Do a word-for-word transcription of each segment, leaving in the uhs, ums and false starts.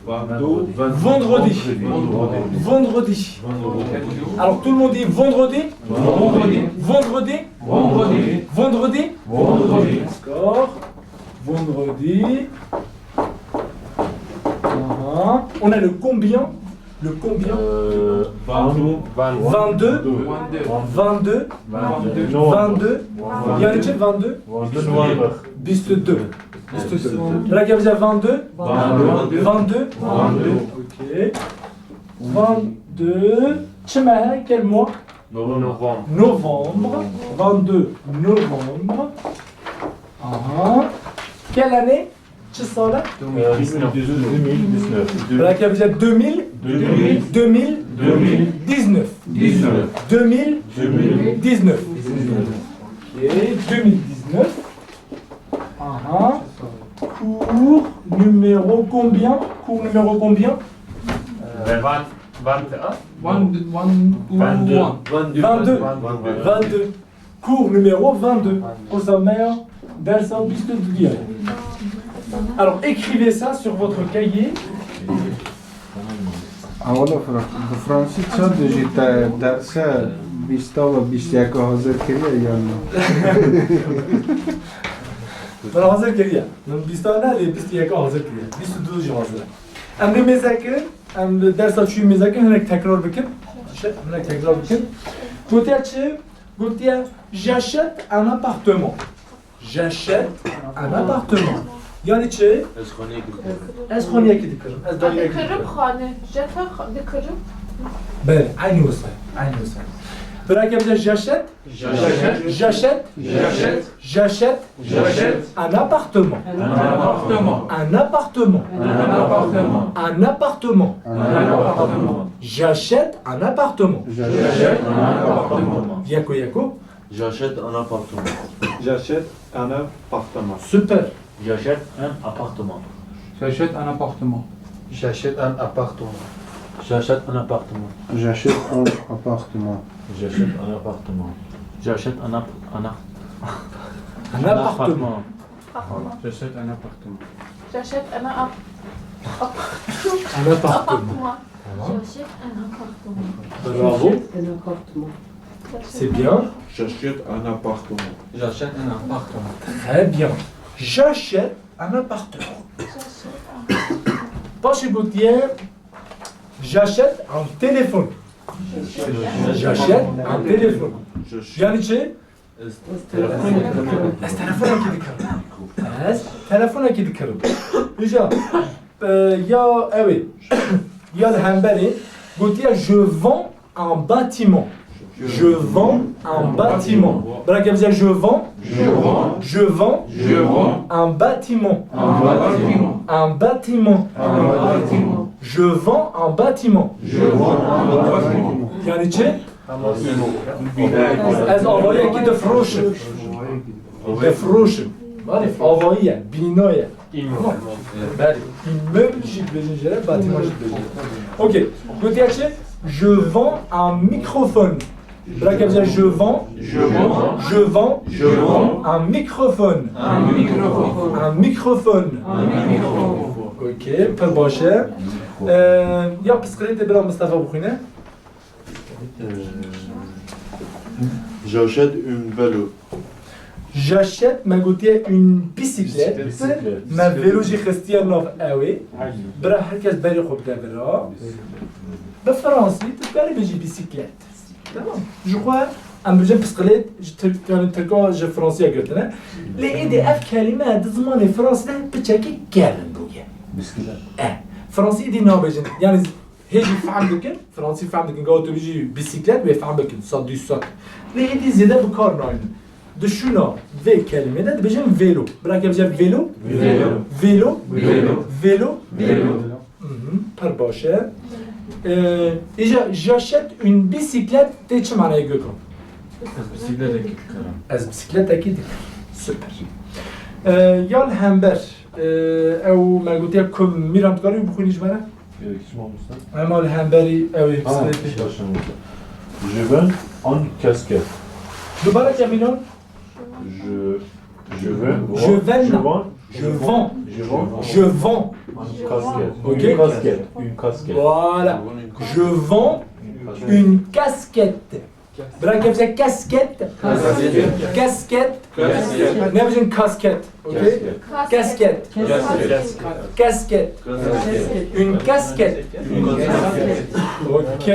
Vendredi. Vendredi. Alors tout le monde dit vendredi. Vendredi. Vendredi. Vendredi. D'accord. Vendredi. On a le combien ? Le combien ? Vingt-deux. Vingt-deux. Vingt-deux. Il y a le vingt-deux. Vingt-deux. Vingt-deux. Vingt-deux. Vingt-deux. Ok. Vingt-deux. Çi meh e ? Quel mois ? Novembre. Novembre. Vingt-deux novembre. Aha. Quelle année ? Çi sal e ? Deux mille dix-neuf. Belki yapacak deux mille. Deux mille. Deux mille. Deux mille dix-neuf. Dix-neuf. Deux mille dix-neuf. Ok, deux mille dix-neuf. Aha. Cours numéro combien ? Cours numéro combien ? Vingt, vingt et un. Vingt-deux. Vingt-deux. Vingt-deux. Cours numéro vingt-deux. Kursa me ya dersa bîst û du ye. Alors, écrivez ça sur votre cahier. Awala Fra-, bi fransî çend dijî te derse bîsta ve bîst yeka hazir kiriye yan na? Min hazir kiriye. Min bîsta ne lê bîst yeka hazir kiriye. Bîst û du jî hazir e. Em rê mêze kin, em dersa çûyî mêze kin, hinek tekrar bikin. Hinek tekrar bikin. Gotiye çi? Gotiye, j'achète un appartement. J'achète un appartement. Yani çi? Ez xaneyekî dikirim. Ez xaneyekî dikirim. Ez dariyekî dikirim. Dikirim xane. J'achète xa-, dikirim. Belê, eynî wisa, eynî wisa. Bira ke bide j'achète. J'achète. J'achète. J'achète. J'achète. J'achète. Un appartement. Un appartement. Un appartement. Un appartement. Un appartement. Un appartement. J'achète un appartement. J'achète un appartement. Yeko yeko. J'achète un appartement. J'achète un appartement. Super. J'achète un appartement. J'achète un appartement. J'achète un appartement. J'achète un appartement. J'achète un appartement. J'achète un appartement. J'achète un app-, un app-, Un appartement. J'achète un appartement. J'achète un app-, app-, Un appartement. Appartement. Tamam. J'achète un appartement. Bravo. J'achète un appartement. C'est bien. J'achète un appartement. J'achète un appartement. Très bien. J'achète un appartement. J'achète un appartement. Paşê gotiye, j'achète un téléphone. J'achète un téléphone. Yani çi? Ez telefonekî dikirim. Ez telefonekî dikirim. Ez telefonekî dikirim. Îja, e, ya ew ê, ya li hemberê gotiye, je vends un bâtiment. Je vends un bâtiment. Bira ke bize, je vends. Je vends. Je vends. Je vends. Un bâtiment. Un bâtiment. Un bâtiment. Un bâtiment. Je vends un bâtiment. Je vends un bâtiment. Yani çi? Ez avayekî difiroşim. Difiroşim. Belê, avayî ye, bîna ye. Immeuble. Belê. Immeuble jî dibêjin jê re, bâtîman jî dibêjin. Ok. Gotiye çi? Je vends un microphone. Bira ke bize, je vends. Je vends. Je vends. Je vends. Un microphone. Un microphone. Un microphone. Un microphone. Ok, pir baş e. Ee, ya pirsgirêkê bira Mistefa bixwîne. Euh, j'achète une vélo. J'achète, me gotiye une bicyclette. Bicyclette. Me vélo jî xistiye nav ewê. Aynen. Bira her kes berê xwe bide vira. Bicyclette. Bi fransî tu dikarî bêjî bicyclette. Tamam. Ji xwe em bêjin pirsgirêk, ji Tirk-, yani Tirka ji Fransiya girtine. Lê êdî ev kelîme di zimanê Fransî de piçekî germ bûye. Bicyclette. E, Fransî êdî nabêjin. Yani Hê jî fehm dikin, Fransî fehm dikin, gava tu bijî bîsîklet wê fehm bikin, sed, du sed. Lê êdî zêde bi kar naynin. Di şûna vê kelimê de dibêjin vêlo. Bira ke bêje vêlo. Vêlo. Vêlo. Vêlo. Vêlo. Vêlo. Mhm, pir baş e. Ee, îja j'achète une bicyclette tê çi manayê Gökhan? Ez bîsîkletekî dikirim. Ez bîsîkletekî dikirim. Super. Ee, ya li hember, ee, ew me gotiye ku Mîran dikarî bixwînî ji me re? Gerek çi mamoste? Ema li hemberî ew ê Ha, bîsîkletê. Şaşa mamoste. Je vends un casquette. Dubare ke Mîran? Je, je vends, Je vends. Je vends. Je vends. Je vends. Je vends. Une casquette. Ok. Une casquette. Une casquette. Voilà. Je vends une casquette. Bira kevse casquette. Casquette. Casquette. Nebêjin casquette. Ok. Casquette. Casquette. Une casquette. Ok.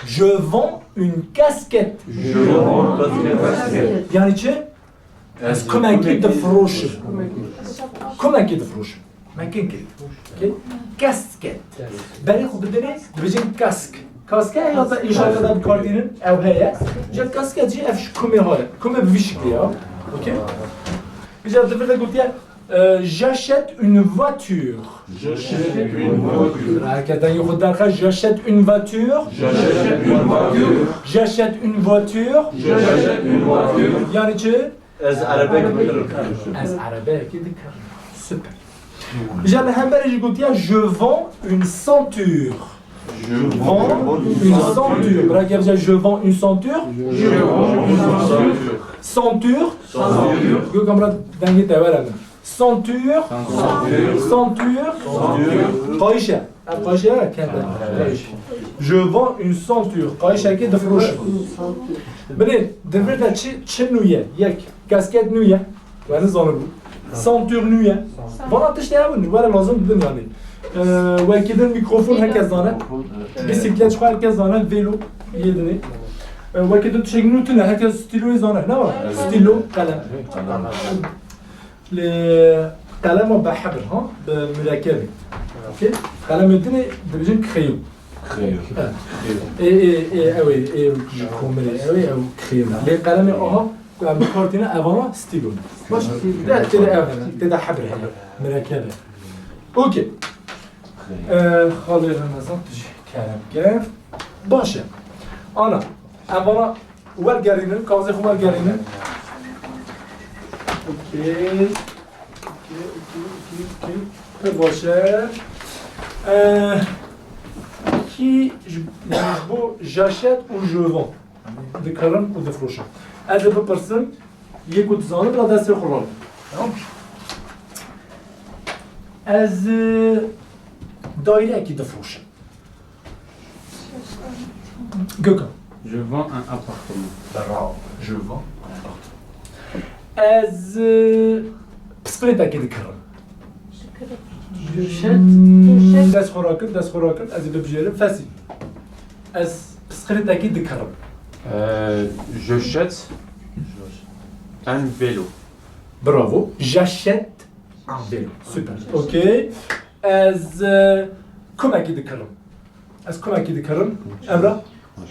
Je vends une casquette. Je vends une casquette. Yani çi? Ez kumekî difroşim. Kumekî difroşim. Mekin ki. Okey? Kasket. Berê xwe bidinê, dibêjin kask. Kaske ya da înşallah da bi kar tînin, ew heye. Ji kasket jî ev ji kumê hale. Kumê bi vî şiklî ya. Okey? Îca di vir de gotiye, e, j'achète une voiture. J'achète une voiture. Herkes dengê xwe derxe, j'achète une voiture. J'achète une voiture. J'achète une voiture. J'achète une voiture. Yani çi? Ez erebek dikirim. Ez erebeyekê dikirim. Super. Îca li hemberê jî gotiye, je vends une ceinture. Je Vends une ceinture. Bira gel, je vends une ceinture. Je vends une ceinture. Ceinture. Ceinture. Gökhan, bira dengê te were min. Ceinture. Ceinture. Qayîş e. Ev qayîş e, kende. Je vends une ceinture. Qayîşekê difroşim. Binê, di vir de çi, çi nû ye? Yek. Kasket nû ye. We nizanibû. Ceinture nû ye. Vana tiştê ew in, were lazim dibin yani. Ee, wekî din mikrofon herkes zane. Bisiklet jixwe herkes zane, vêlo yê dinê. Ee, wekî din tiştek nû tune, herkes stîloyê zane. Ne var? Stîlo, qelem. Lê qelema bi hebr, ha? Bi mirekebê. Okey? Qelemê dinê dibêjin crayon. Crayon. Ê, ê, ê, ew ê, ê, ji komirê, ew ê, ew crayon. Lê qelemê aha, ku em bi kar tîne, evana stîlo. Baş, tê de ev hene, tê de hebr hene. Mirekebe. Okey. Ee, xalê Remezan tu jî kerem ke. Baş e. Ana, em vana wergerînin, kaxizê xwe wergerînin. Okey. Okey, okey, okey, okey. Pir baş e. Ee, kî ji, ji bo j'achète û je vends? Dikarim û difroşim. Ez ê bipirsim, yê ku dizanim, la destê xwe ran. Tamam. Ez, e, daîrekî difroşim. Gökhan. Je vends un appartement. Bravo. Je vends un appartement. Ez, e, pisklêtekê dikirim. J'achète. Hmm, dest xwe rakir, dest xwe rakir. Ez ê bibijêrim. Fesî. Ez pisklêtekî dikirim. Euh, j'achète un vélo. Bravo. J'achète un vélo. Super. Okey. Ez, e, kumekî dikirim. Ez kumekî dikirim. Emrah?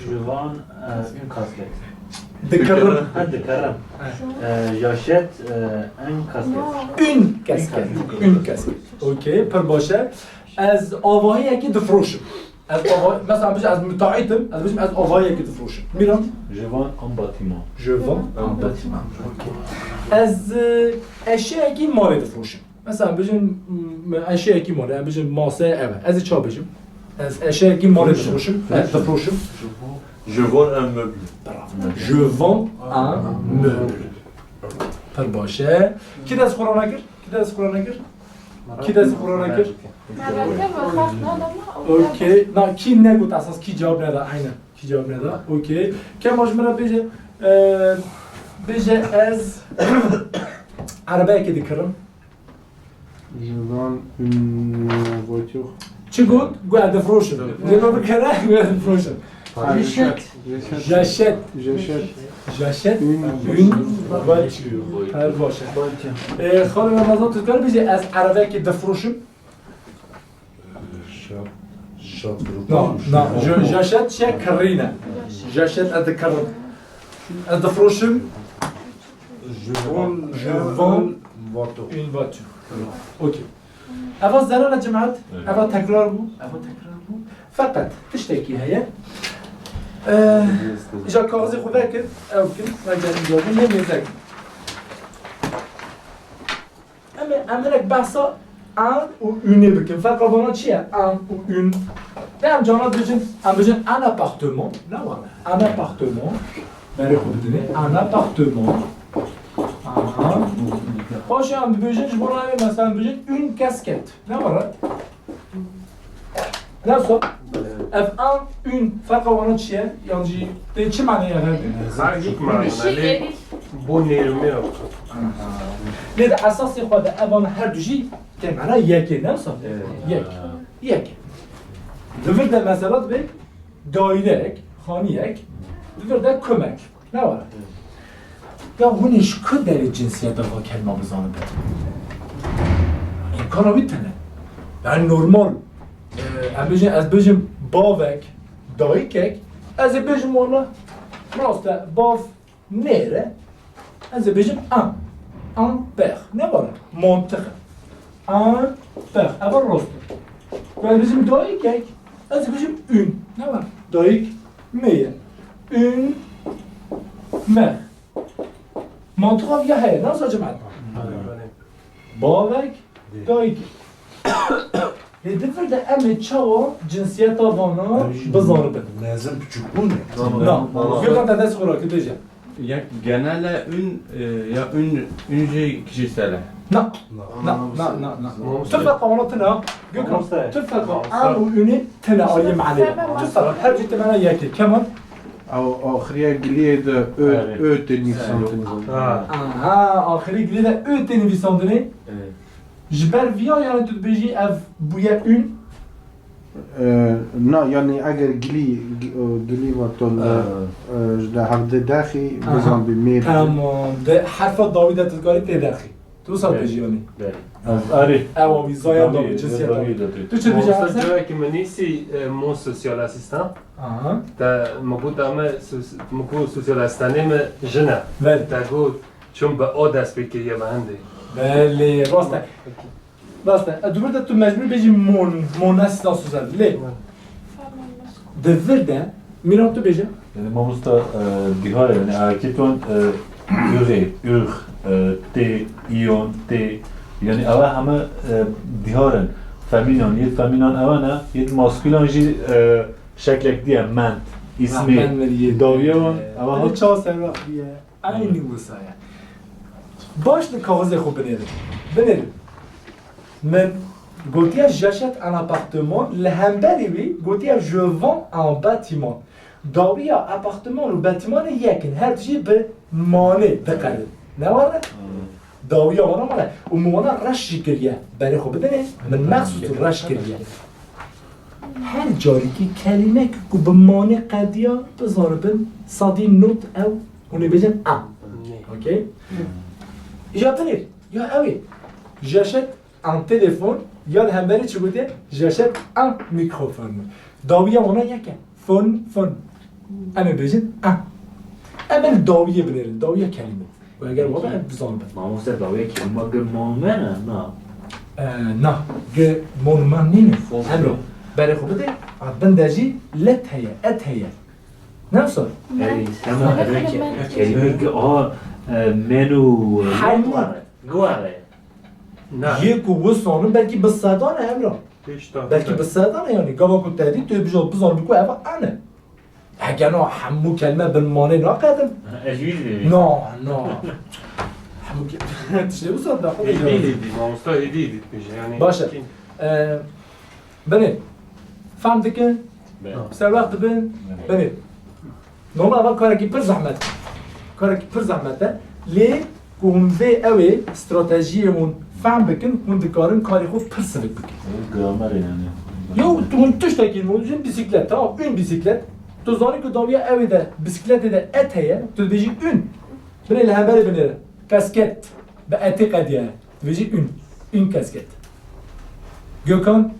Je vends euh, une casquette. Dikirim. Ha, dikirim. Euh, j'achète euh, une casquette. Une casquette. Une casquette. Okey. Pir baş e. Ez avahiyekî difroşim. Ez ava, mesela, bêje ez müteahhitim, ez bêjim ez avahiyekî difroşim. Miran? Je vends un bâtiment. Je vends un bâtiment. Okey. Ez, e, eşyayekî malê difroşim. Mesela, bêjin, m, eşyayekî malê, em bêjin masaya ev e. Ez ê çawa bêjim? Ez eşyayekî malê difroşim. Evet, difroşim. Je vends un meuble. Bravo. Je vends un meuble. Pir baş e. Kî dest xwe rane kir? Kî dest xwe rane kir? Kî dest xwe rane kir? Okey. Na, kî negot esas, kî cevap neda, aynen. Kî cevap neda. Okey. Kema ji min re bêje, e, bêje ez erebeyekê dikirim. Je vends une voiture. Çi got? Got ez difroşim. Cevabı kere, got ez difroşim. J'achète. J'achète. J'achète. J'achète Une une voiture. Her baş e. E, xalê Ramazan, tu dikare bêje ez erebeyekê difroşim? Şap, şap. Non, non, je, j'achète, şey, kirîne. J'achète, ez dikirim. Ez difroşim. Je vends, Je vends une voiture. Une voiture. Okey. Eva zerre le cemaat, eva tekrar bû, eva tekrar bû. Feqet tiştekî heye. Ee, îca kaxizê xwe vekir, ew kin, vegerin cevabin, ne mêzek. Em ê, em hinek behsa an û ûnê bikin. Ferqa vana çi ye? An û ûn. De em cana dibêjin, em bêjin un appartement. Ne were? Un appartement. Berê xwe bidinê. Un appartement. Aha. Paşê em dibêjin, ji bo navê mesela dibêjin une casquette. Ne var? Ne sor? Ev an, une, ferqa wana çi ye? Yan jî tê çi manaya her du? Her du mana. Lê bo nêrînê ye. Lê di esasê xwe de evan her du jî tê mana yekê, ne sor? Evet. Yek. Yek. Di vir de mesela dibe daireyek, xaniyek, di vir de kumek. Ne were? Ya hûn ê ji ku derê cinsiyeta van kelma bizanibin? Îmkana wî tune. Yani normal, e, em bêjin, ez bêjim bavek, dayikek, ez ê bêjim wala rast e, bav nêr e, ez ê bêjim an. An père. Ne were? Mantiq e. An père. Ev rast e. Ku ez bêjim dayikek, ez ê bêjim une. Ne were? Dayik me ye. Une mère. Mantiqa vî ya heye, ne wisa cemaet? Bavek, dayik. Lê di vir de em ê çawa cinsiyeta vana bizanibin? Mezin piçûk bûn e. Na. Gökhan te dest xwe rakir bêje. Ya genel e, une, e, ya une, une jî kişîsel e. Na. Na, na, na, na. Tu ferqa wana tune. Gökhan, tu ferqa an û uneê tune aliyê manê. Tu ferqa her cî tune yekê. Kemal? Ew axiriya giliyê de ö, Evet. ö tê nivîsandinê. Ha. Aha, axirê giliyê de ö tê nivîsandinê. Evet. Ji ber viya yani tu dibêjî ev bûye une? Ee, na, yani eger gilî, gi-, o gilî vaton, Evet. e, ji de hevdê dexî, Ha. bizan bi mêr. Tamam. De herfa dawî de tu dikarî tê dexî. Tu wisa Belê. dibêjî yani. Belê. Ez arê. Ewa wî zaya Dawî, dawî, cinsiyeta. dawî de tê. Tu çi dibêjî Mamoste Hasan? Cewekî min nîsî, e, mon social assistant. Aha. Te min got, em sos-, min got social assistantê min jin e. Belê. Te got, çûn bi A dest pê kiriye me hindê. Belê, rast e. Rast e. E, di vir de tu mecbûr bêjî mon, mon assistant social. Lê. Di vir de, Mîran tu bêje. Yani mamosta, e, dihar e, yani erkek ton, e, ürê, ür, e, tê, ion, tê. Yani ewa heme, e, dihar in. Femînan, yê femînan ewa ne, yê maskülan jî, e, şeklek diye, men, ismi. Ha, men, men, yê. Dawiye wan, E, ewa hep çawa serwax diye. Eynî wisa ye. Baş di kaxizê xwe binêrin. Binêrin. Min gotiye j'achète un appartement, li hemberî wî gotiye je vends un bâtiment. Dawiya apartman û bâtimanê yek in. Her du jî bi manê diqedin. Ne were? Dawiya wana mane. Û min wana reş jî kiriye. Berê xwe bidinê. Min mexsûs reş kiriye. Her carîkî kelîmek ku bi manê qediya bizanibin, sadî not ew hûn ê bêjin a. Nê. Okey? Ya binêr, ya ew ê. J'achète un téléphone, ya li hemberî çi gotiye? J'achète un microphone. Dawiya wana yek e. Phone, phone. Em ê bêjin a. Em ê li dawiyê binêrin, dawiya kelîme. Û eger wabe em bizanibin. Mamoste, dawiya kelîma gi mon men e, na? E, na, gi mon men nîne. Fon. Emro, berê xwe bide, a bin de jî let heye, et heye. Ne wisa? Ey, tamam, Xwe evet, xwe men kelîme gi a, e, men û Hemû. Gi were. Na. Yê ku wisa ne, belkî bi sedan e, Emra. Pêş de. Belkî bi sedan e yani. Gava ku te dî, tu bêje, bizanibî ku eva an e. Heke no hemû kelme bin manê naqedin. Ez wî dibêjim. No, no. Hemû ke-, tiştê wisa da xwe Hêdî bêje. Dî, mamosta hêdî dî dibêje, yani. Baş e. Kim? E, Binê. Fehm dikin? Belê. Serwext dibin? Belê. Binê. Normal, eva karekî pir zehmet e. Karekî pir zehmet e. Lê ku hûn vê ew ê stratejiyê hûn fehm bikin, hûn dikarin karê xwe pir sivik bikin. Ew gramer e yani. Yo, tu hûn tiştekî hûn jin bîsîklet, tamam, ün bîsîklet. Tu zanî ku dawiya ew ê de bîsîkletê de et heye, tu dibêjî ün. Binê li hemberê binêre. Kasket. Bi etê qediye. Dibêjî ün. Ün kasket. Gökhan?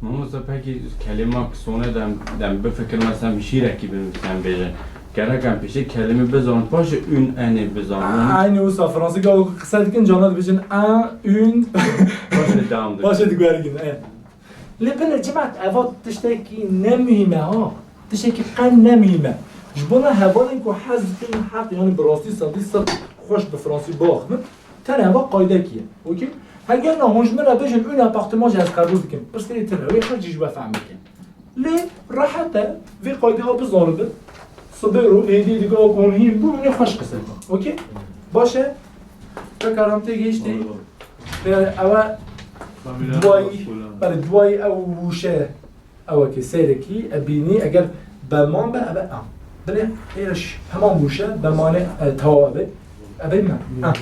Mamoste, pekî kelîma ki sone dem, dem bifikir, mesela şîrekî binivîsim bêjin. Gerek em pêşê kelîme bizanin, paşê ün enê bizanin. Aynî wisa fransî gava ku qise dikin, cana dibêjin a, ün. Paşê dewam dikin. Paşê diguherînin, e. Lê binê cimat, eva tiştekî ne muhîm e ha. Tiştekî qen ne muhîm e. Ji bona hevalên ku hez dikin heq, yani bi rastî sedî sed xweş bi fransî biaxivin, tenê eva qaydekî ye. Okey? Heger na hûn ji min re bêjin, ün apartman jî ez qebûl dikim. Pirsgirêk tune, wê xwe jî ji we fehm bike. Lê rehet e, vê qaydê ha bizanibin. Sibê ro, êdî dî gava ku hûn hîn bûn, hûn ê xweş qise bikin. Okey? Baş e? Karan tê gihiştî. Ew e duayî, belê, duayî ew wûşe, ew e ki seyrekî, e bînî, eger beman be, ev e em. Binê êriş heman wûşe, bemanê, e, tawa be. Ev e me. Em.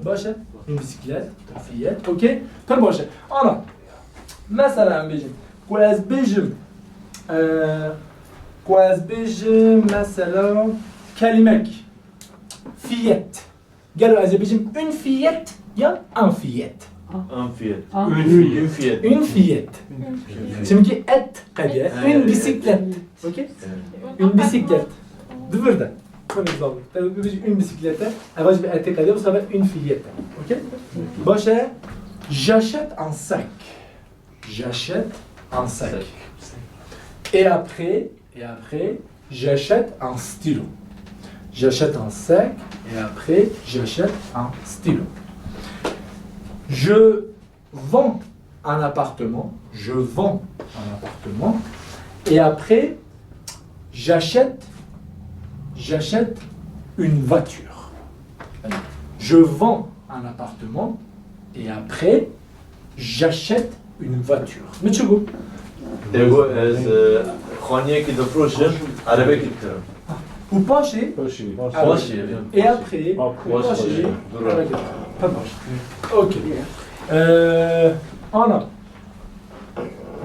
Baş e? Une bicyclette, une fillette. Okey? Pir baş e. Ana. Mesela em bêjin. Ku ez bêjim, e, ku ez bêjim, mesela, kelimek. Fillette. Gelo ez ê bêjim une fillette yan un fillette? Un fillette. Ah. Une fillette. Une fillette. Une fillette. Une fillette. Çimkî et qediye. Ha, une bicyclette. Okey? Evet. Une bicyclette. Di vir de. Konê zalî. Te bêjî une bicyclette. Eva jî bi etê qediye. Bu sefer une fillette. Okey? Baş e. J'achète un sac. J'achète un sac. Sac. Et après, et après, j'achète un stylo. J'achète un sac et après, j'achète un stylo. Je vends un appartement. Je vends un appartement. Et après, j'achète, j'achète une voiture. Je vends un appartement et après, j'achète une voiture. Min çi got? Te got ez, e, xaniyekî difroşim, erebekî dikirim. Û paşê? Paşê. Paşê, evet. Et après? Après. Paşê. Paşê. Dur. Erebekî. Pir baş. Okey. Ee, ana.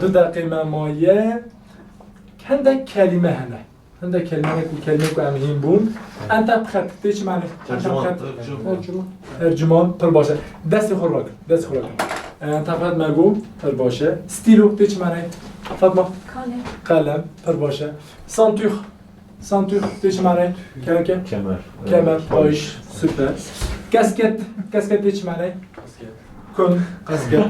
Du deqê me maye. Hindek kelîme hene. Hindek kelîme ku, kelîme ku em hîn bûn. Entepxet, tê çi mane? Tercüman. Entepxet. Tercüman. Tercüman, pir baş e. Destê xwe rakin, destê xwe rakin. E, entepxet me got, pir baş e. Stîlo, tê çi mane? Fatma? Kalem. Kalem, pir baş e. Santûx, santûx, tê çi mane? Kereke? Kemer. Kemer, evet. Baş, süper. Kasket, kasket tê çi mane? Kasket. Kun, kasket.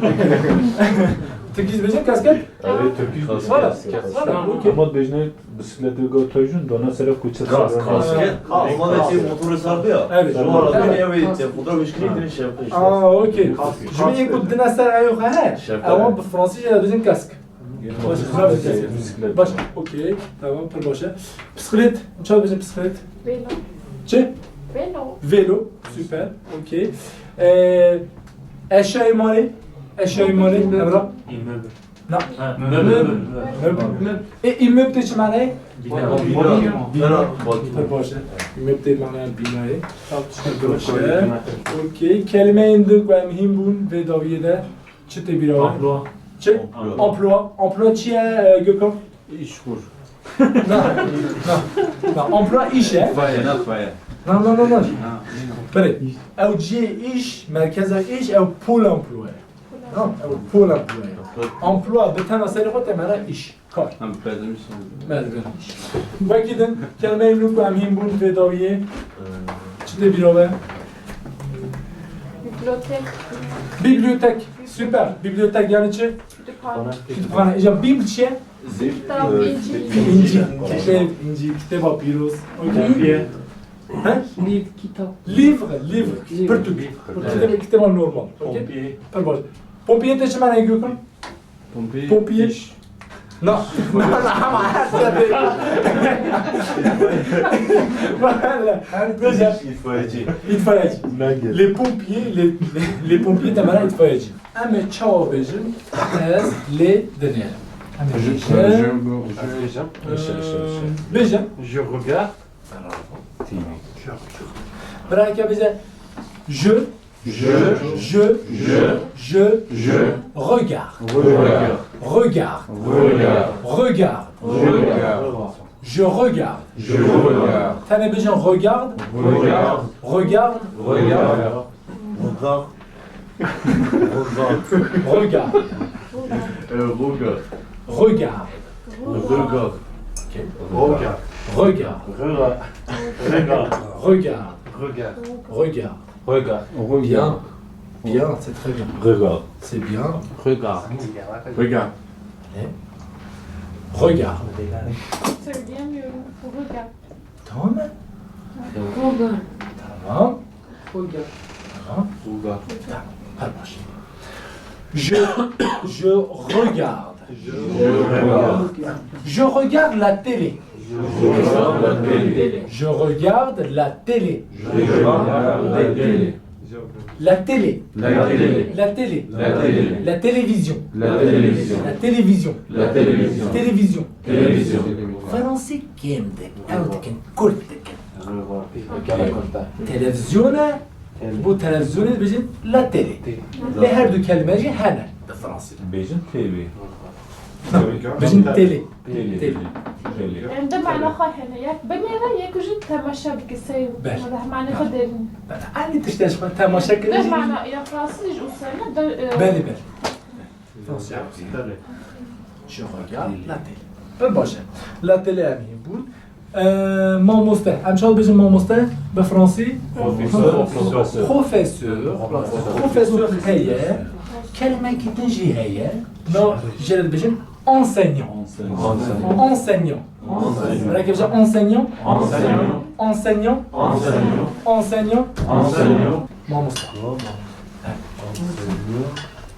Tirkî dibêjin kasket? Evet, Tirkî dibêjin. Voilà, kasket. Voilà, okey. Ama dibêjin bisikletê got tojun, dona sere kuçe. Kas, kasket. Almanya'daki motoru sardı ya. Evet. Şu arada ne yapıyor? Fotoğraf işkili bir şey yapıyor işte. Aa, okey. Kas, ji min ku dine ser eyo he. Şeftal. Ama bi fransızca dibêjin kask. Baş, baş, okey. Tamam, pir baş e. Bisiklet, çawa dibêjin bisiklet? Velo. Çi? Velo. Velo, süper, okey. Ee, eşyayê malê, eşyayê malê, Emrah? Immeuble. Na. Ha, immeuble. Immeuble. Immeuble. E, immeuble tê çi manayê? Bina. Bina. Pir baş e. Immeuble tê manaya binayê. Pir baş e. Okey. Kelimeyên din ku em hîn bûn vê dawiyê de. Çi tê bîra we? Emploi. Çi? Emploi. Emploi. Emploi çi ye, e, Gökhan? Îşkur. Na, na, na. Emploi îş e. Faye, na faye. Na, na, na, na. Belê. Ew cihê îş, merkeza îş, ew pôl emploi ye. Tamam, ew pôl emploi ye. Emploi bi tena serê xwe tê mane îş. Kar. Em perdemiz oldu. Belê, belê. Wekî din, kelimeyên nû ku em hîn bûn vê dawiyê. Çi tê bîra we? Bibliotek. Bibliotek. Süper. Bibliotek yani çi? Kütüphane. Kütüphane. Îca bîbl çi ye? Kitap, e, incî. İncî. Kitêb, incî. Kitêba pîroz. Okey. Pompier. He? Livre, kitap. Livre, livre. Livre. Pirtûk. Pirtûk. Kitêb, kitêba normal. Okey? Pompier. Pir baş. Pompier tê çi manayê Gökhan? Pompier. Pompier. Îş. Na. Na, na, ama her şey. Valla. Her şey. İtfaiyeci. İtfaiyeci. Nagel. Les pompiers, les, les pompiers, tê mane îtfaiyeci. Em ê çawa bêjin? Ez lê dinêrim. Em ê bêjin. Je, je, je, je. Bêjin. Je regarde. Bravo. Bravo. Bira, eke bêje, je, je, je, je, je regarde. Regarde. Regarde. Regarde. Je regarde. Je regarde. Tenê bêjin regarde. Regarde. Regarde. Regarde. Regarde. Regarde. Regarde. Euh, regarde. Regarde. Regarde. Ok. Regarde. Regarde. Regarde. Regarde. Regarde. Regarde. Regarde. Bien. Bien, c'est très bien. Regarde. C'est bien. Regarde. Regarde. Allez. Regarde. Söyleyemiyorum. Regarde. Tamam mı? Regarde. Tamam. Regarde. Tamam. Regarde. Tamam. Pardon. Je, je regarde. Je regarde. Je regarde la télé. Je regarde la télé. Je regarde la télé. Je regarde la télé. La télé. La télé. La télé. La télé. La télévision. La télévision. La télévision. La télévision. Télévision. Télévision. Fransî kêm dikin. Ew dikin, kurt dikin. Televîzyona, bo televîzyonê dibêjin la télé. Lê her du kelime jî hene di fransî de. Bêjin T V. Bêjin télé. Têlê, têlê, têlê. Em de mana xwe hene. Yek binêre, yek jî temaşe bike, seyr bike. Belê. Mana xwe derin. Belê. Aynî tiştê ji xwe temaşe kirin. De mana ya fransî ji û sene de, e, Belê, belê. Fransî. Belê. Je regarde la télé. Pir baş e. La télé em hîn bûn. E, mamoste. Em çawa dibêjin mamoste? Bi fransî? Profesör. Profesör. Profesör. Profesör heye. Kelimekî din jî heye. No, jê re dibêjin enseignant. Enseignant. Enseignant. Enseignant. Belkî bêje enseignant. Enseignant. Enseignant. Enseignant. Enseignant. Enseignant. Mamoste.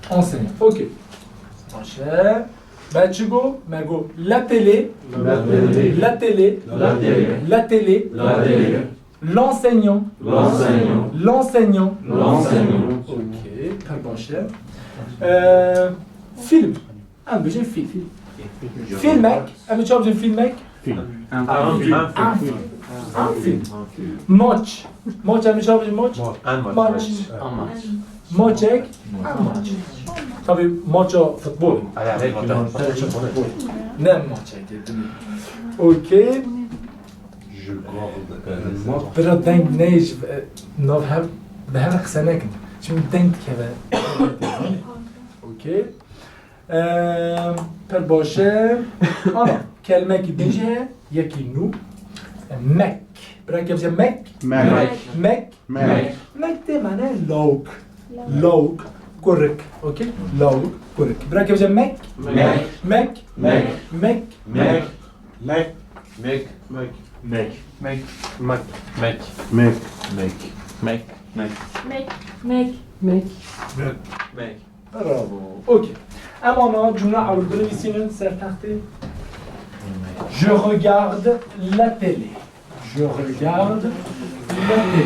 Enseignant. Okey. Baş e. Me çi got? Me got la télé. La télé. La télé. La télé. La télé. La télé. L'enseignant. L'enseignant. L'enseignant. L'enseignant. Ok, pir baş e. Ee, film. Em bêjin film. Filmek. Em çawa bêjin filmek? Film. Em film. Em film. Em film. Maç. Maç em çawa bêjin maç? Maç. Maç. Maçek. Em maç. Tabii maça futbol. Ne maçek. Okey. Bira deng neyj, e, nav hev, bi hev qise nekin. Şimdi deng dikeve. Okey. Eee, pir baş e. Ana, kelimekî din jî heye, yekî nû. Mek. Bira kevce mek. Mek. Mek. Mek. Mek tê mane lawik. Lawik. Lawik, kurik. Okey? Lawik, kurik. Bira kevce mek. Mek. Mek. Mek. Mek. Mek. Mek. Mek. Mek. Mek. Mek. Mek. Mek. Mek. Mek. Mek. Mek. Mek. Mek. Mek. Bravo. Okey. Em ana cumle ewil binivîsînin ser textê. Je regarde la télé. Je regarde la télé.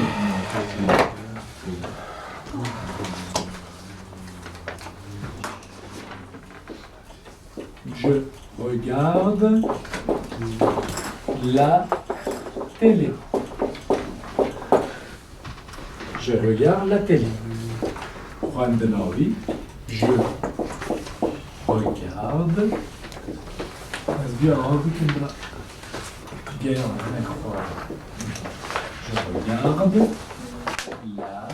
Je regarde la télé. Je regarde la télé. Xwendina wî, je regarde. Ez vîya av bikim, bira. Geyan, ne kafa. Je regarde la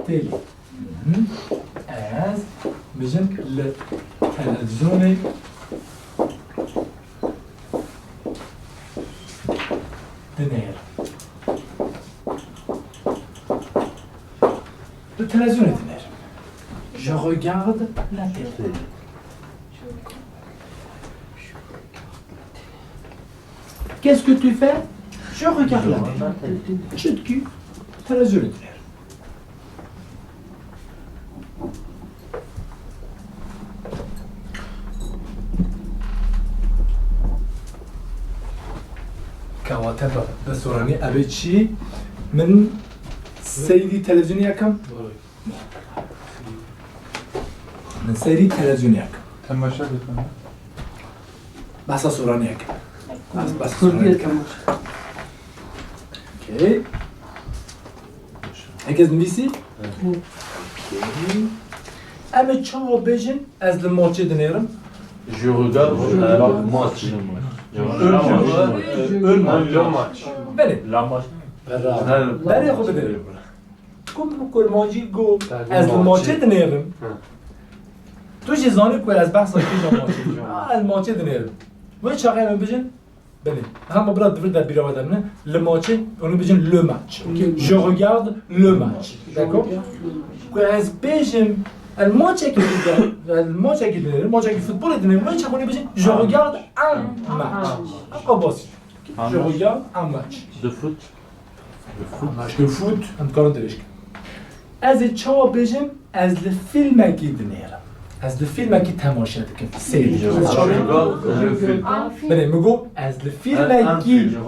télé. Hı hı. Ez, bêjin, li televîzyonê dinêrim. Li televîzyonê dinêrim. Je regarde la télé. Qu'est-ce que tu fais? Je regarde la télé. Çi dikî? Televîzyonê dinêrim. Kewate bi, bi soranî ev ê çi? Min seyrî televîzyonê yekem. Min seyrî televîzyonê yekem. Temaşe dikim. Behsa soraniyek. Behsa Kurdiyê soraniyek. Temaşe. Okey. Herkes nivîsî? Hı. Okey. Em ê çawa bêjin, ez li maçê dinêrim? Je regarde le match. Ön match. Ön match. Belê. La match. Berê xwe bidin. Ku bi kurmancî got, ez li maçê dinêrim. Hı. Tu jî zanî ku ez behsa kîja maçê dikim. Ha, ez maçê dinêrim. Wê çaxê em bijin, belê. Hema bira di vir de bîra we de min e. Li maçê, onu bijin le match. Okey? Je regarde le match. D'accord? Ku ez bêjim, ez maçekî dinêrim, ez maçekî dinêrim, maçekî futbolê dinêrim, wê çaxê onu bijin, je regarde un match. Ew basît. Je regarde un match. De foot. Match de foot, em dikarin dirêj kin. Ez ê çawa bêjim, ez li fîlmekî dinêrim. Ez li fîlmekî temaşe dikim. Seyr. Je regarde le film. Belê, min got, ez li fîlmekî. Je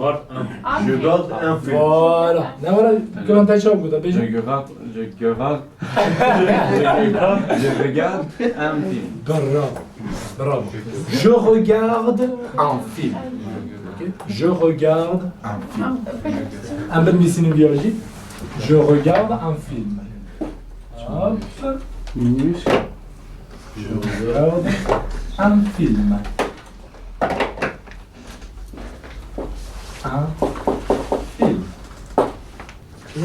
regarde un film. Voilà. Ne were, guhên te çawa gote, bêje? Je regarde, je regarde, je regarde un film. Bravo. Bravo. Je regarde un film. Ok? Je regarde un film. Em binivîsînin vîya jî. Je regarde un film. Hop. Je regarde un film. Un film.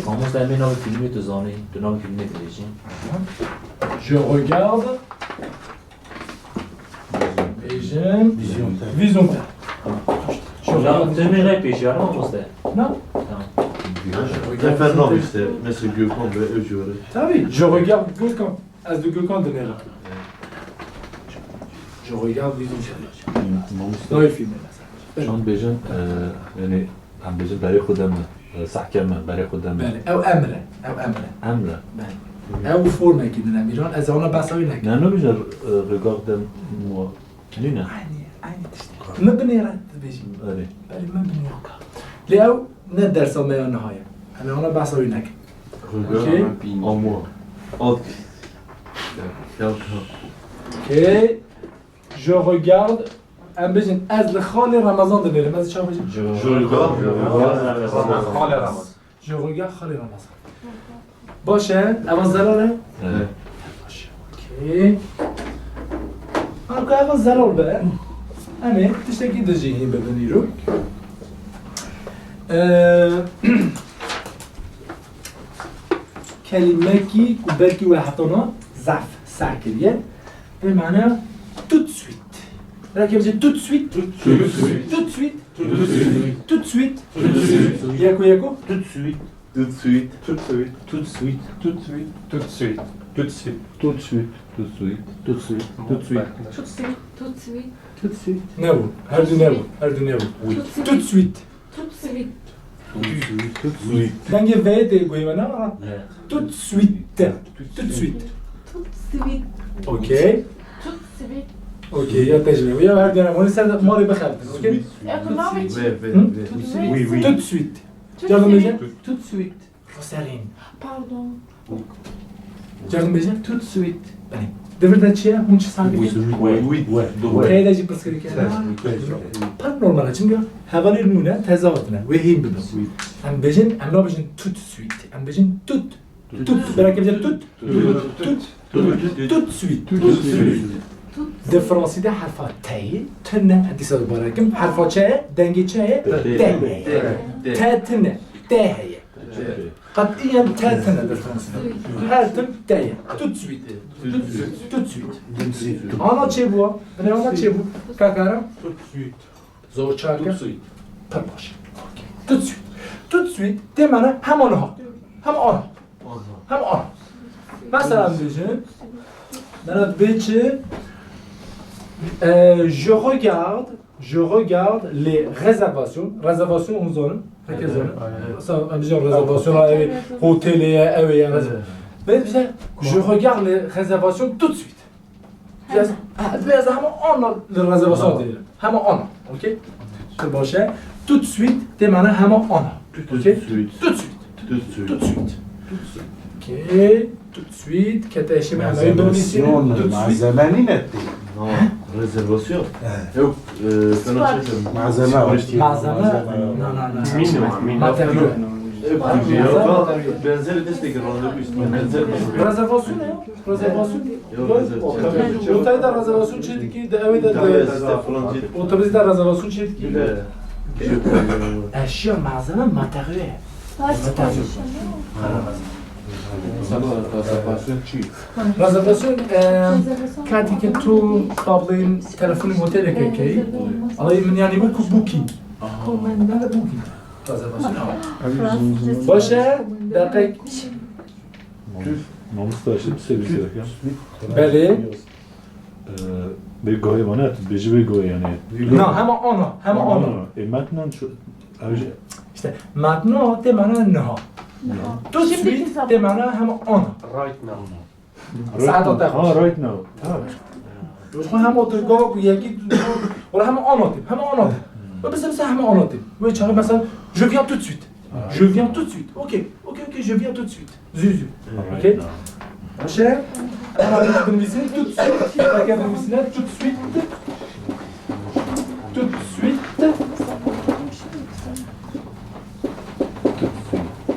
Mamoste, em ê navê fîlmê tu zanî, tu navê fîlmê dibêjî. Je regarde. Bêjin. Vision. Vision. Ya, tu me ne pêşiya, mamoste? Na. Tamam. Te fer navê işte, mesela Gökhan ve Öcüyor'u. Tabii, je regarde Gökhan. Ez di Gökhan dinêrim. Je regarde Vision. Mamoste. Navê fîlmê mesela. Çand bêjin, e, yani, em bêjin berê xwe de me, e, sehke me, berê xwe de me. Belê, ew emr e, ew emr e. Emr e. Belê. Ew formekî din em îran, ez ona behsa wî nekim. Ne, ne bêje, e, regarde moi. Nîne. Aynı, aynı tişt. Min binêre, dibêjî. Belê. Belê, min binêre. Lê ew ne dersa me ya niha ye. Em ê ona behsa wî nekin. Regarde moi. Alt. Ya, ya. Okey. Je regarde, em bêjin, ez li xalê Remezan dinêrim. Ez çawa bêjim? Je regarde. Xalê Remezan. Je regarde xalê Remezan. Baş e, eva zelal e? Evet. Baş e, okey. Anka eva zelal be. Em ê tiştekî din jî hîn bibin îro. Ee, kelimekî ku belkî we hetana zaf seh kiriye. Pê mane tout de suite. Belkî bêje tout de suite. Tout de suite. Tout de suite. Tout de suite. Tout de suite. Tout de suite. Yeko yeko. Tout de suite. Tout de suite. Tout de suite. Tout de suite. Tout de suite. Tout de suite. Tout de suite. Tout de suite. Tout de suite. Tout de suite. Tout de suite. Tout de suite. Tout de suite. Nebû. Her du nebû. Her du nebû. Oui. Tout de suite. Tout de suite. Tout de suite. Tout de suite. Dengê V tê guhê me, ne? Ne. Tout de suite. Tout de suite. Tout de suite. Okey. Tout de suite. Okey, ya te ji me. Ya her dene. Hûn ser malê bixebtin, okey? Suite. Tout de suite. Ve, ve, ve. Tout de suite. Oui, oui. Tout de suite. Tout de suite. Cardim bêje? Tout de suite. Roserîn. Pardon. Cardim bêje? Tout de suite. Belê. Di vir de çi ye? Hûn çi sandî? Oui, oui, oui. Teyê de jî pirsgirêk e. Pir normal e. Çimkî hevalên nû ne, teze hatine. Wê hîn bibin. Em bêjin, em nabêjin tout de suite. Em bêjin tout. Tout. Belkî bêje tout. Tout. Tout de suite. Tout de suite. Di fransî de herfa T ye, tune, dîsa dubare kim. Herfa ç ye, dengê ç ye, T ye. T tune, T heye. Qetîyen T tune di fransî de. Her tim T ye. Tout de suite. Tout de suite. Ana çêbû? Binê ana çêbû? Kakaran? Tout de suite. Zor çak e? Tout de suite. Pir baş. Okey. Tout de suite. Tout de suite. Tê mane hema niha. Hema ana. Hema ana. Mesela em bêjin. Mena dibê çi? Euh, je regarde, je regarde les réservations. Réservation hûn zanin. Herkes zanin. Aynen. Mesela em bêjin réservation a ev hotelê ye, ew ye. Belê dibêje, je regarde les réservations tout de suite. Biraz, ha, biraz hema ana li rezervasyon diyelim. Hema ana, okey? Pir baş e. Tout de suite, tê mane hema ana. Okey? Tout de suite. Tout de suite. Tout de suite. Tout de suite. Okey. Tout de suite. Kete eşî me hemayî donîsî. Tout de suite. Malzeme nîne tê. No, rezervasyon. Yok, e, sana şey söyleyeyim. Malzeme. Malzeme. Na, na, na. Minimum, minimum. Materyal. Yok, benzeri destek randevu istiyor. Benzeri destek. Rezervasyon ne? Rezervasyon. Yok, rezervasyon. Otelde rezervasyon çêdikî, di ewê de, otobusî de rezervasyon çêdikî. Eşya, malzeme, materyal. Materyal. Rezervasyon çi? Rezervasyon, e, katî ke tu tableyên telefonê otelê kekeyî, aleyê min yanî wekî booking. Aha. Booking. Rezervasyon. Baş e, deqek. Mamosta, işte bir şey, bir şey ya. Belê. Ee, bir goy bana, bir şey bir goy yani. Na, hema ana, hema ana. E, maintenant şu, abi şey. İşte, maintenant, tê mane niha. Tout de suite, tê mane hema ana. Right now. Saeta te xweş. Ha, right now. Ha. Ji xwe hema tu gava ku yekî, wala hema anlatayım, hema anlatayım. Ve biz mesela hema anlatayım. Ve çağı mesela, je viens tout de suite. Je viens tout de suite. Ok, ok, ok, je viens tout de suite. Zü, zü. Ok. Baş e. Ana binivîsin tout de suite. Belki binivîsin tout de suite. Tout de suite.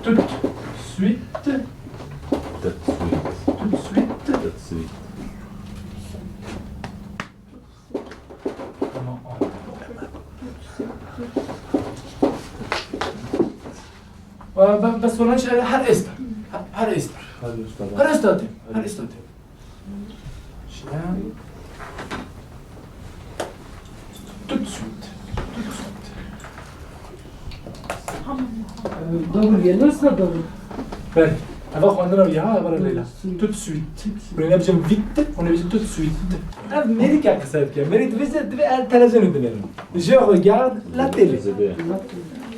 Tout de suite. Tout de suite. Tout de suite. Tout de suite. Tamam. Ee, ben, ben sonra şey, her esta. Her, her esta. Her esta. Her esta. Her esta. Şiyan. Tout de suite. Tout de suite. Doğru geliyorsa doğru. Belê. Eva xwendina wî ha, eva Leyla. Tout de suite. Hûn ê nebêjin vite, hûn ê bêjin tout de suite. Ev mêrî ke qise dike. Mêrî divê, divê ez televizyonê dinêrim. Je regarde la télé.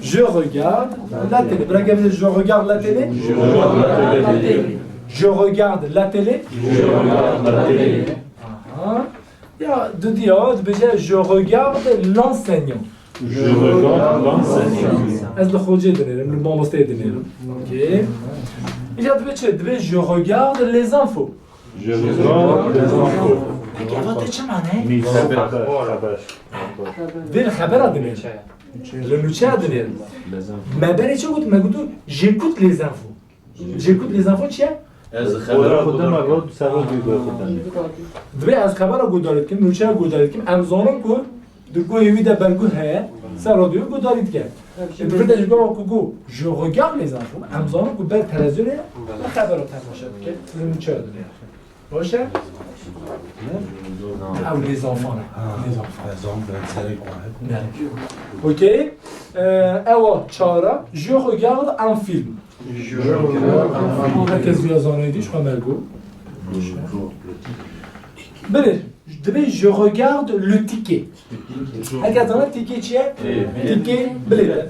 Je regarde la télé. Bira ke bêje, je regarde la télé. Je regarde la télé. Je regarde la télé. Je regarde la télé. Aha. Ya, didî ya, dibêje, je regarde l'enseignant. Je regarde l'enseignant. Ez li xocê dinêrim, li mamosteyê dinêrim. Ok. Îca dibê çi? Dibê, je regarde les infos. Je regarde les infos. Peki, eva te çi mane? Nîv. Xeber, xeber. Vê li xebera dinêrim. Li nûçeya dinêrim. Me berê çi got? Me got, j'écoute les infos. J'écoute les infos çi ye? Ez xebera guhdar dikim. Dibê ez xebera guhdar dikim, nûçeya guhdar dikim. Em zanin ku di guhê wî de berguh heye, ser radyoyê guhdarî dike. Di vir de ji gava ku got, je regarde les infos, em zanin ku ber televizyonê xebera temaşe dike, li nûçeya dinêre. Baş e? Ew les enfants ne. Les enfants. Ne. Ok. Ee, ewa çara, je regarde un film. Herkes vîya zanayî dî, ji xwe me got. Binê, dibê je regarde le ticket. Herkes zane ticket çi ye? Ticket bilêt e.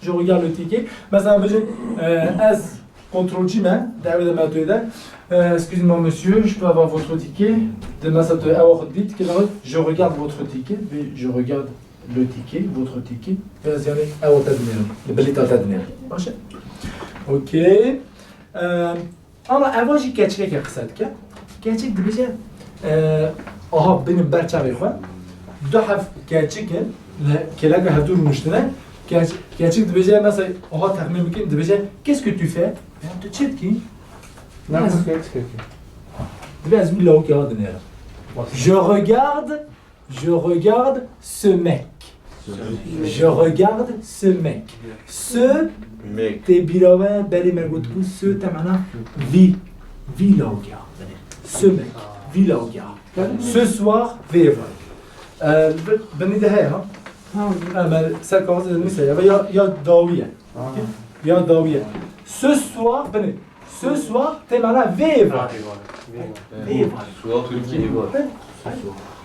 Je regarde le ticket. Mesela bêjin, e, ez kontrolcî me, di ewê de metoyê de. E, excusez-moi monsieur, je peux avoir votre ticket? De mesela tu ewa xwe dî, ticket, je regarde votre ticket, ve je regarde le ticket, votre ticket, ez yanî ewa te dinêrim, li bilîta te dinêrim. Baş e? Okey. Em, ama eva jî keçikeke qise dike. Keçik dibêje, e, aha, bînin ber çavê xwe. Du heb keçik in, li kêleka hevdû rûniştine. Keç-, keçik dibêje, mesela, aha, texmîn bikin, dibêje, qu'est-ce que tu fais? Ya, tu çi dikî? Ne, ez keçikeke. Dibê ez wî lawikê ha dinêrim. Je regarde Je regarde ce mec. Je regarde ce mec. Ce, mec. Tê bîra we, berê me gotibû, ce te mana vî, vî lawikê ha. Ce mec, vî lawikê ha. Ce soir, vê êvarê. Ee, bi-, binî de heye ha. Ha. Em ser kaxizê de nivîse ya, ya, ya dawî ye. Ha. Ya dawî ye. Ce soir, binê. Ce soir, tê mana vê êvarê. Vê êvarê. Vê êvarê. Soir, Tirkî êvar. He?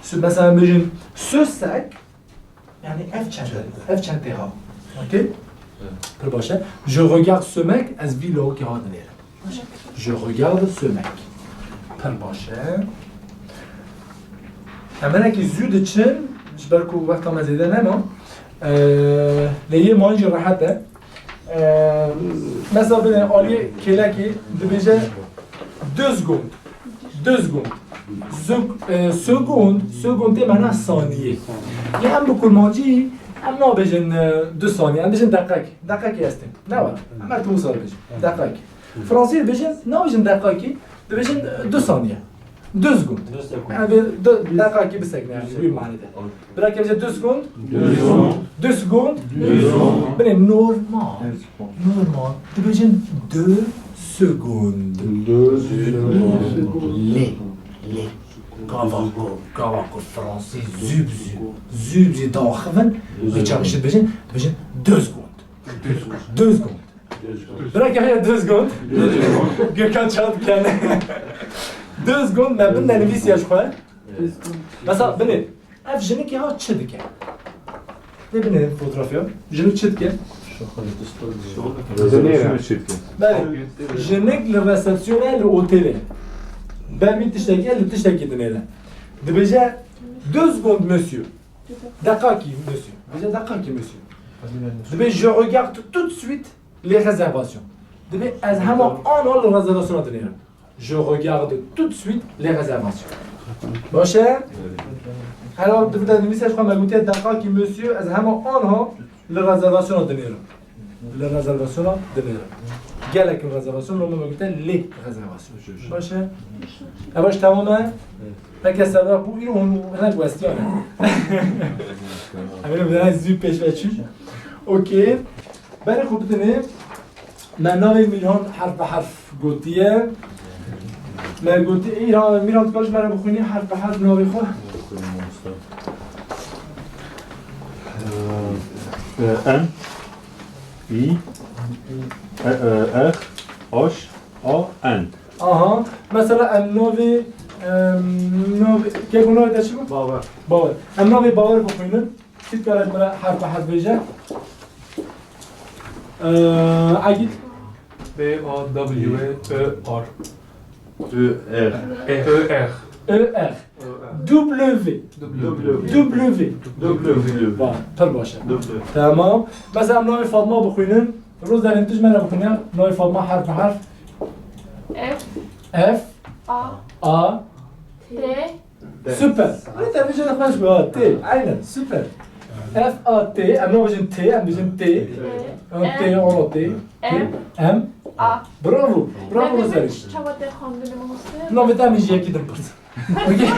Ce, mesela, em bêjin, ce sac, yani ev çente, ev çentê ha. Okey? Pir baş e. Je regarde ce mec, ez vî lawikê ha dinêrim. Je regarde ce mec. Pir baş e. Em hinekî zû diçin, ji ber ku wexta me zêde nema. Ee, lê yê mayîn jî rehet e. Ee, mesela binê aliyê kêlekê dibêje deux secondes. Deux secondes. Sek-, e, seconde, seconde tê mana saniye. Lê em bi kurmancî em nabêjin, e, du saniye, em bêjin deqek. Deqekê estê. Ne var? Em her tim wisa dibêjin. Deqek. Fransî dibêjin, nabêjin deqakî, dibêjin, e, du saniye. Deux secondes. Deux secondes. Yani bir du, deqakî bisekine yani, wî manede. Bira ke bêje deux secondes. Deux secondes. Deux secondes. Deux secondes. Binê normal. Normal. Dibêjin deux secondes. Deux secondes. Lê, lê. Gava ku, gava ku Fransî zû bi zû, zû bi zû daxivin, wê çaxî dibêjin, dibêjin deux secondes. Deux secondes. Bira ke heye deux secondes. Gökhan çawa dikene. Deux secondes me bin de nivîsiya ji xwe. Mesela binê, ev jinik ya çi dike? Lê binê fotoğrafya. Jinik çi dike? Belê. Jinik li resepsiyonê li otelê. Ber vî tiştekî, li tiştekî dinêre. Dibêje, deux secondes, monsieur. Deqakî, monsieur. Dibêje, deqakî, monsieur. Dibê, je regarde tout de suite les réservations. Dibê, ez hema ana li rezervasyona dinêrim. Je regarde tout de suite les réservations. Baş e? Hela tu bir de nivîse xwe me gotiye, deqakî, monsieur, ez hema anha li rezervasyona dinêrim. Li rezervasyona dinêrim. Gelek rezervasyon, loma me gotiye lê rezervasyon. Baş e? Ev baş, tamam e? Peki, sebep bu, îro hûn hinek westiyan e. Em ê bi zû pêş ve çûn. Okey. Berê xwe bidinê. Me navê Mîran herf bi herf gotiye. Me gotiye, Mîran, Mîran, tu karî ji me re bixwînî herf bi herf navê xwe? Ee, M, I, E, E, R, H, A, N. Aha. Mesela em navê, em, navê, keko navê te çi bû? Bawer. Bawer. Em navê Bawer bixwînin. Kî dikare ji me re herf bi herf bêje? Ee, Egîd. B A W E R. Ö R. E R. Ö R. Ö R. W. W. W. Baş, pir baş e. W. Tamam. Mesela em navê Fatma bixwînin. Rozerîn, tu ji me re bixwîne. Navê Fatma herf bi herf. F. F. A. A. T. Süper. Öyle de bir şey de hoş bu ha. T. Aynen. Süper. F A T. Em nabêjin T. Em bêjin T. T. Em T, ono T. M. M. A. Bravo. Bravo, Rozerîn. Çawa te xwendin, mamoste? Navê te min jî yekî din pirs. Okey.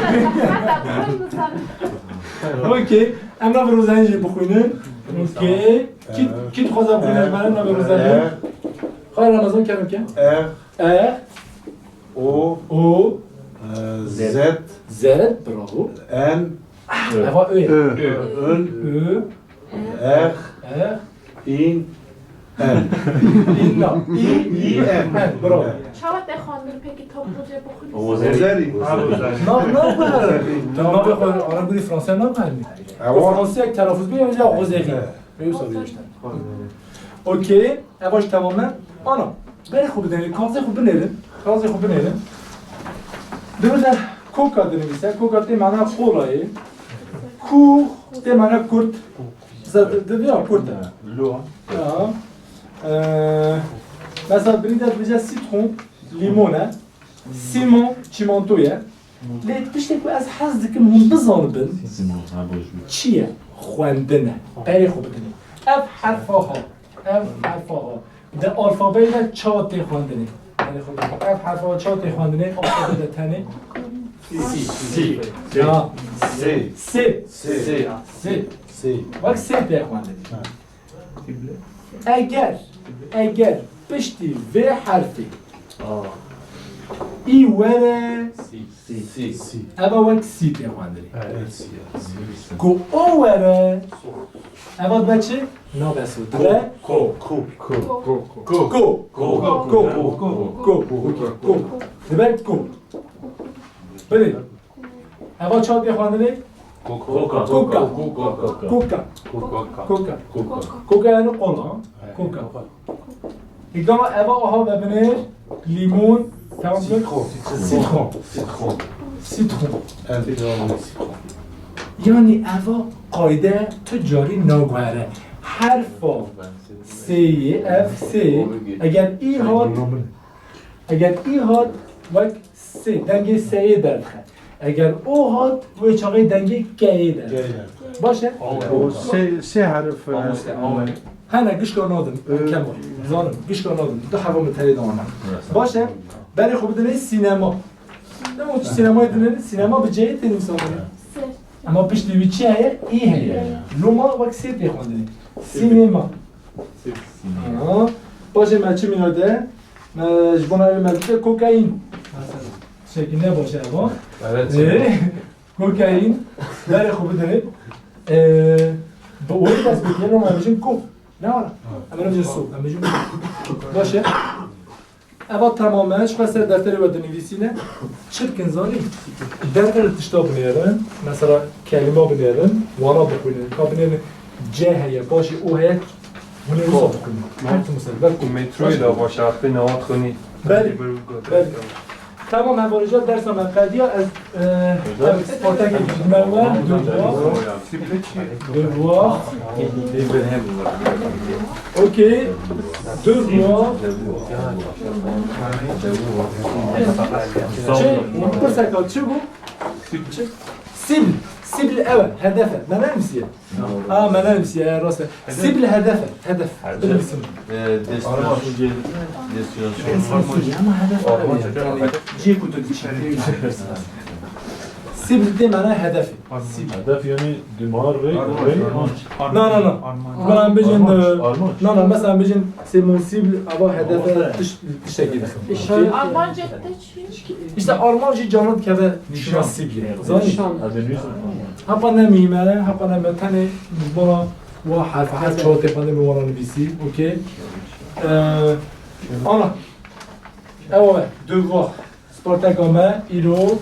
Okey. Em navê Rozerîn jî bixwînin. Okey. Kî, kî dixwaze bixwîne, ji me re navê Rozerîn? Xwar Ramazan, kerem ke. E. E. O. O. E, Z. Z, bravo. N. Eva Ö. Ö. Ön. Ö. Er. Er. In. En. İnna. İ, İ, En. En, bravo. Çawa te xwendin pekî topluca bixwînî? Rozerî. Nav, nav, nav. Nav, nav, Arabî, Fransa nav. Ewa. Fransa telaffuz bî, ya Rozerî. Evet. Pêwîst e işte. Okey, ev baş, tamam e. Ana, berê xwe bidêrin, kaxizê xwe binêrin. Kaxizê xwe binêrin. Dibêje koka dinivîse, koka tê mana kolayê. Ku tê mana kurt. Zed-, di-, ya kurt e. Lo. Ya. Ee, mesela birî de dibêje sitron, limon e. Simon çîmanto ye. Lê tiştek ku ez hez dikim hûn bizanibin, çi ye? Xwendin e. Berê xwe bidinê. Ev herfa ha. Ev herfa ha. Di alfabeyê de ça tê xwendinê? Berê xwe bidinê. Ev herfa ha ça tê xwendinê? Alfabe de tenê. Si. Si. Ya. Si. Si. Si. Si. Si. Wek sê tê xwendinê. Ha. Eger, eger piştî vê herfê î were, si. Si. Eva wek si tê xwendinê. Evet, si, si. Ku o were, eva dibe çi? Nabe so. Dibe ko. Ko. Ko. Ko. Ko. Ko. Dibe ko. Belê. Eva ça tê xwendinê? Koka. Koka. Koka. Koka. Koka. Koka. Koka. Koka yani kola. Koka. Îgama eva aha vebinê limon, tamam mı? Sitron. Sitron. Sitron. Sitron. Evet, sitron. Yani eva qayde tu carî naguhere. Herfa sêyê, ev sê, eger î hat, eger î hat, wek Sê, dengê seyê derdixe. Eger o hat, wê çaxê dengê keyê derdixe. Keyê derdixe. Baş e? Sê, sê herif, e, Hene gişka nadin, e, Kemal. Zanim, gişka nadin. Du heva min terê de ana. Baş e? Berê xwe bidinê sînema. Ne o sînemayê dinêrin? Sînema bi ceyê tê nivîsandinê. Sê. Ama piştî wî çi heye? Î heye. Loma wek sê tê xwendinê. Sînema. Sê. Ha. Baş e, me çi mîna de? Me ji bona ev me dike kokaîn. Mesela. Şekil ne baş e ama. Evet. Ee, kokaîn. Berê xwe bidinê. Ee, bi oyê dest pê kiriye, loma em bêjin ko. Ne wara? Em bêjin so. Em bêjin ko. Baş e. Eva tamam e. Ji xwe ser defterê we dinivîsîne. Çi dikin zanî? Derve li tişta binêrin. Mesela kelîma binêrin. Wana bixwînin. Ka binêrin C heye, paşê O heye. Hûn ê wisa bixwînin. Her tim ser. Ber ku. Metroyê de baş e, axtê newat xwînî. Belê. Belê. Tamam, hevalêja dersa me qediya, ez, e, ev sportekê didime we, devoir, devoir. Okey, devoir. Çi? Pirseka çi bû? Çi? Sîbl, sîbl ew e, hedef e. Me nenivîsiye. Ha, me nenivîsiye, ya rast e. Sîbl hedef e, hedef. Binivîsin. Ama hedef e. Cihê ku tu diçî. Sîbl tê mane hedef e. Sîbl. Hedef yani dimar rê, rê. Na, na, na. Mesela em bêjin, Armanc, e, armanc. Na, na, mesela em bêjin, c'est mon cible, ava hedef e, tiş-, tiştekî dixin. Armanc. Îşte armanc jî canan dikeve şûna sîblê. Zanî? Nîşan. Hepa ne muhîm e, hepa ne muhîm e, tenê ji bona wa herfa, her çawa tê xwendin min wana nivîsî, okey? Ee, ana, ew e, devoir. Sporteka me, îro,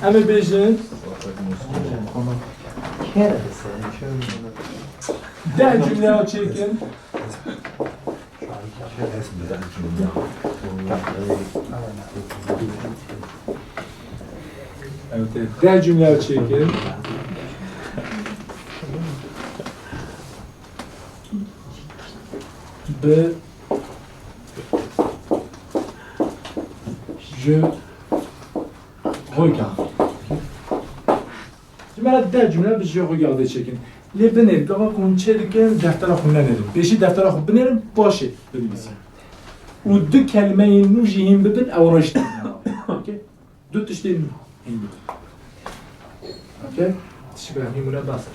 em ê bêjin, deh cumleya çêkin. Evet, deh cumle çêkin. Bi je regarde. Ji me re deh cumle bi je regarde çêkin. Lê binêr, gava ku hûn çêdikin, deftera xwe nenêrin. Pêşî deftera xwe binêrin, paşê binivîsin. Û du kelimeyên nû jî hîn bibin, ew rêş didin. Okey? Du tiştên nû hîn bibin. Okey? Tişt bi hemî hûn re behs e.